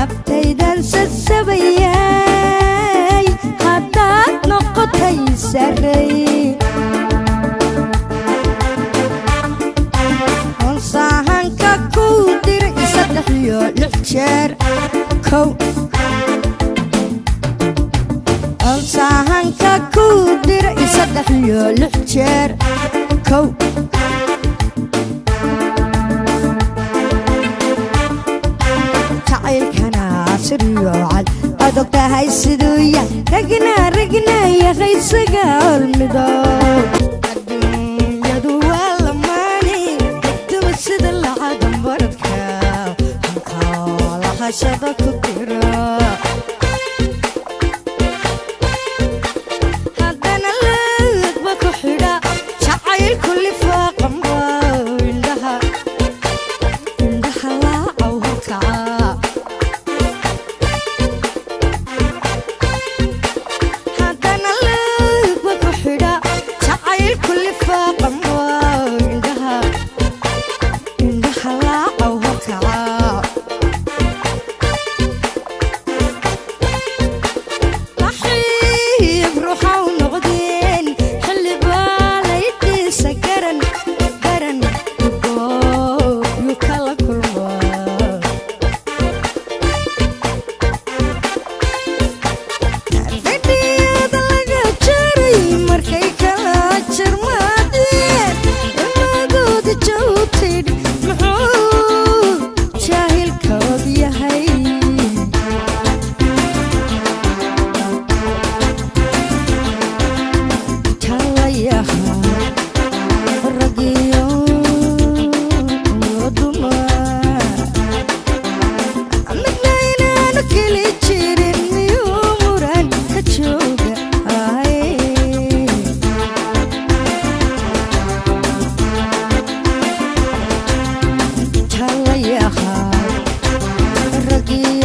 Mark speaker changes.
Speaker 1: Naftaydan sasabayay haddaad noqotay sarey. Onsahanka ku diray 3 iyo 6 jeer kow. Onsahanka ku diray 3 iyo 6 jeer kow. Jacaylkana siriyo cad aad og tahay siduu yahay, ragna ragna yahay sagaal midow. Adduunyadu waa lamaani degtaba sida lacagan baradka hankaa lahashada ku dira, haddana leegba ku xidha jacaylku lifaaqanba indhaha indhaha laacaw horkaca. Haddana leegba ku xidha jacaylku lifaaqanba indhaha indhaha laacaw horkaca. Raxiib ruuxaw noqdeen xildhibaalaydiisa garan garan yuu kala kulmaa. Fadhiyada laga jaray markay kala jarmaadeen, ilmadooda jawtidh muxuu jaahilkood yahay? Jalayaha ragiyo dumar midna inaanu keli jirin miyuu muran ka jooga? Ay. Jalayaha ragiyo